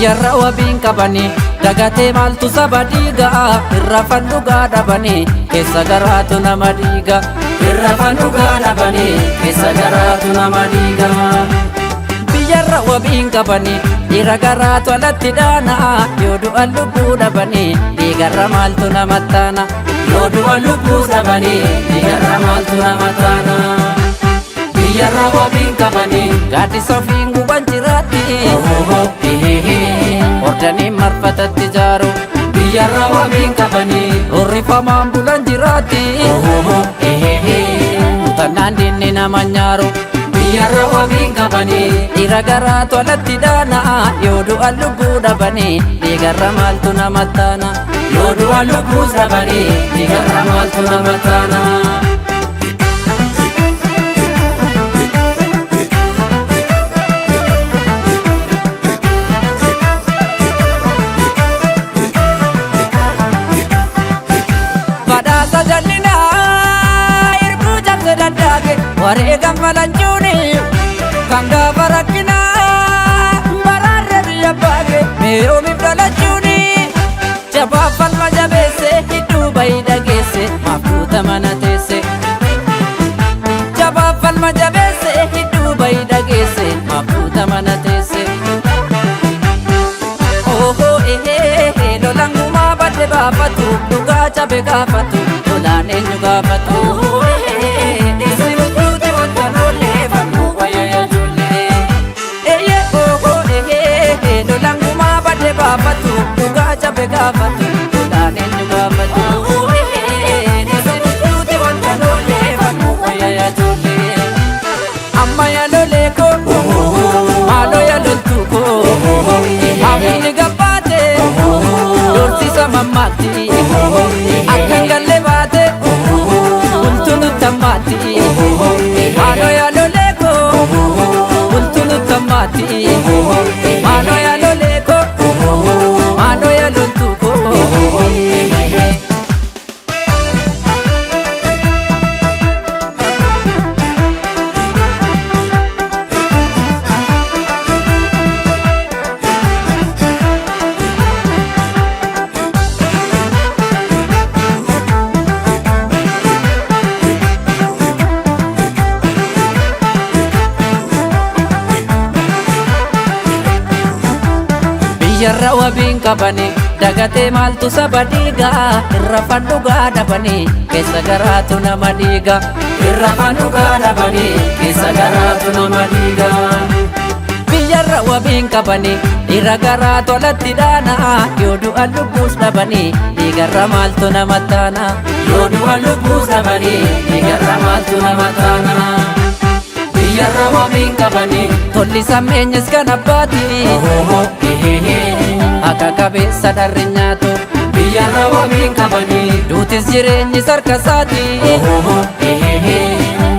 Biyyarra wabiin qabanii dagatee maaltu saba dhiiga irra fannugaa dhabanii keessa garaatu nama dhiiga irra fannugaa dhabanii keessa garaatu nama dhiiga. Biyyarra wabiin qabanii dhiira garaatu alatti dhaana yoo du'an lubbuu dhabanii dhiigarra maaltu nama taana yoo du'an lubbuu dhabanii dhiigarra maaltu nama taana. Biyyarra wabiin qabanii gaaddisa ofiin guban jiraatti. Hordanii marfatatti ijaaru. Biyyarra wabiin qabanii horrifamaan bulan jiraatti. Kutannaan diinni nama nyaaru. Biyyarra wabiin qabanii dhiira garaatu alatti dhaana yoo du'an lubbuu dhabanii dhiigarra maaltu nama taana yoo du'an lubbuu dhabanii dhiigarra maaltu nama taana. Badhaasa jallinaa irbuu cabse daddaaqe wareegam falanchuuni kan gaafa rakkinaa baraarra biyya baage mee yoomiif dhalachuuni jabaa falma jabeesse hidhuu bayii dhageesse maaf guuta mana teesse. Jabaa falma jabeesse hidhuu bayii dhageesse maaf guuta mana teesse. Oho ehee lolangumaa badde baafatu dhugaa cabe gaafatu lolaan eenyu gaafatu. Oho ehee dhiisi nuti wanta lollee fannoo wayyaa ijoollee. Eeyyee oho ehee lolangumaa badde baafatu dhugaa cabe gaafatu lolaan eenyu gaafatu. Oho ehee dhiisi nuti wanta lollee fannoo wayyaa ijoollee. Amma yaa lolee koo maaloo yaa loltuu koo hafni gabbaate doorsisa mammaatti akkan galle baate bultu nutti ammaatti maaloo yaa lolee koo bultu nutti ammaatti maaloo yaa lolee koo maaloo yaa loltuu koo. Biyyarra wabiin qabanii dagatee maaltu saba dhiiga irra fannugaa dhabanii keessa garaatu nama dhiiga irra fannugaa dhabanii keessa garaatu nama dhiiga. Biyyarra wabiin qabanii dhiira garaatu alatti dhaana yoo du'an lubbuus dhabanii dhiigarra maaltu nama taana yoo du'an lubbuus dhabanii dhiigarra maaltu nama taana. Biyyarra wabiin qabanii tolli sammeenyas kan abbaati. Akka qabeessa dharri nyaatu. Biyyarra wabiin qabanii duutis jireenyi sarka isaati.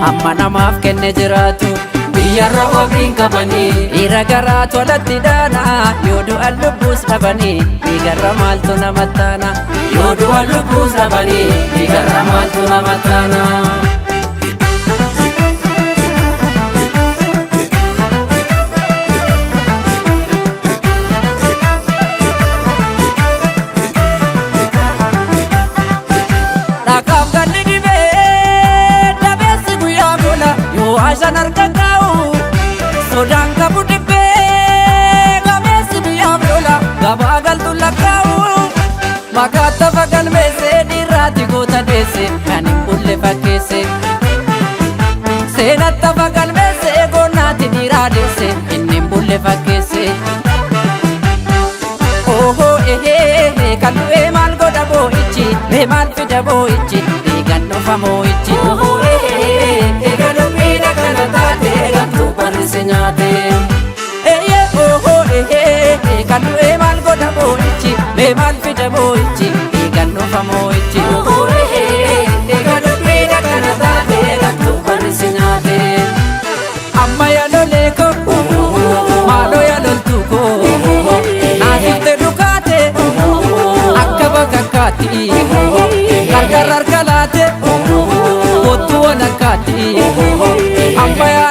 Amma namaaf kenne jiraatu. Biyyarra wabiin qabanii dhiira garaatu alatti dhaana yoo du'an lubbuus dhabanii dhiigarra maaltu nama taana yoo du'an lubbuus dhabanii dhiigarra maaltu nama taana. Dhaqaaf ganni dhibee dabeessi guyyaa gola yoo ashan harka kaa'u sodaan qabu dhibbee gameessi biyyaaf lola gabaa galtu lakkaa'u maqaa tafa galmeesse dhiirraati goota deesse kan hin bulle fakkeesse seenaa tafa galmeesse goonaati dhiiraa deesse inni hin bulle fakkeesse. Oho ehee kan du'ee maal godha boo'ichi mee maal fida boo'ichi dhiigan dhufa moo'ichi. Oho ehee eega dubbiin akkana taate gamtuu barrise nyaate. Eeyyee oho ehee kan du'ee maal godha boo'ichi mee maal fida boo'ichi dhiigan dhufa moo'ichi. Oho ehee eega dubbiin akkana taate gamtuu barrise nyaate. Amma yaa lolee koo maaloo yaa loltuu koo naasifte dhukaate akka bakakkaatti gargar harka laate kottu walakkaatti amma yaa